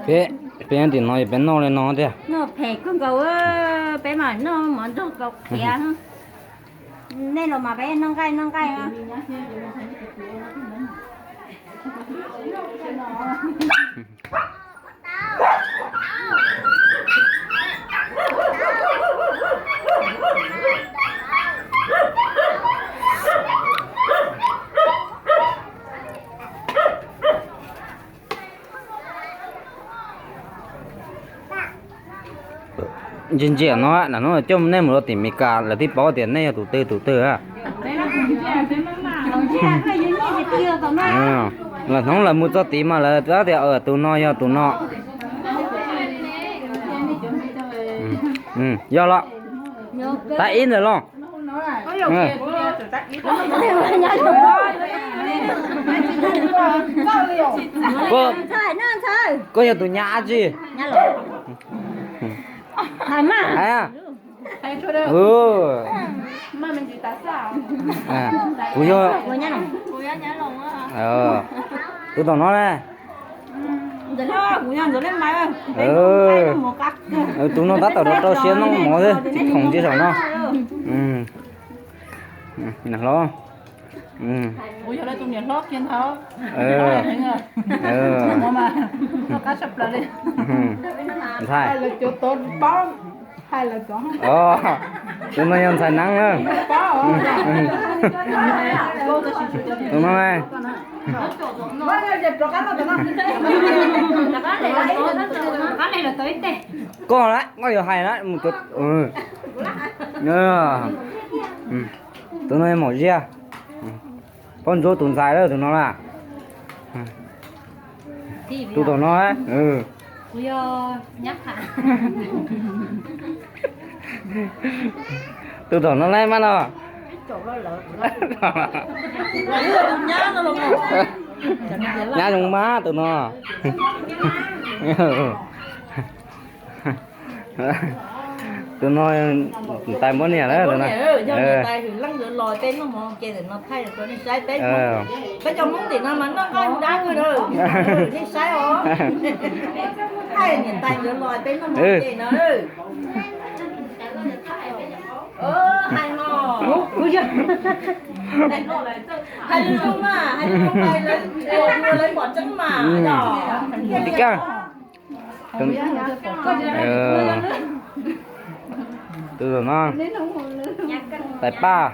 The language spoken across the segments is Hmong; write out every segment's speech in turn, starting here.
Peb, peb nyob tim no peb noj li no tiag. Noj phem kawg nkaus, peb mas noj mov nrog kaus qhiav. Nej los mas peb noj nqaij noj nqaij. Ntsia ntsia no, hnub no coj nej mus rau tim Meskas lawv thiaj paub tias nej yog tus twg tus twg. Lawv hnub lawv mus txog tid mas lawv tias tus no yog tus no. Yog los, tab ib ntawm los. Koj yog tus nyab dab tsi? Kuv yog, tus tom no ne. Tus no tab tom rau rau siab noj mov xwb, tsis khoom ntsia saum no. Niam hlob. Ntxhais. Tus no yog ntxhais Neeb na. Tus no, koj lawm koj yuav hais na. Tus no yog Maum Ziaj. Poj ntsuab tus ntxhais lawm tus no na. Tus tom no. Tus tom no lawm mas no. Nyab zoo mas tus no. Tus no tais npab niam lawm tus no. Peb cov Hmoob tim no mas noj nqaij dab kawg na. Nej saib os. Thaij niam tais nkawd los peb noj mov ces no. Hais no, hais zoo mas, hais zoo mas lawv pom tseeb mas yog. Tus no, tais paj.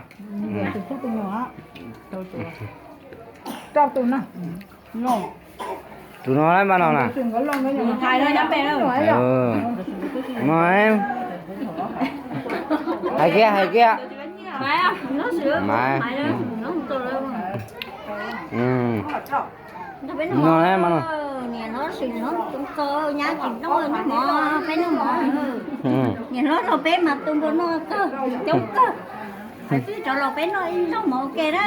Tus no mas no na. No, hais kiag hais kiag. Mas, no mas no. Niam hlob tsis noj mov, peb noj mov. Niam hlob nrog peb mas tu npua noj kawg, coob kawg. Hais twb rov los peb noj ib zaug mov ua ke na.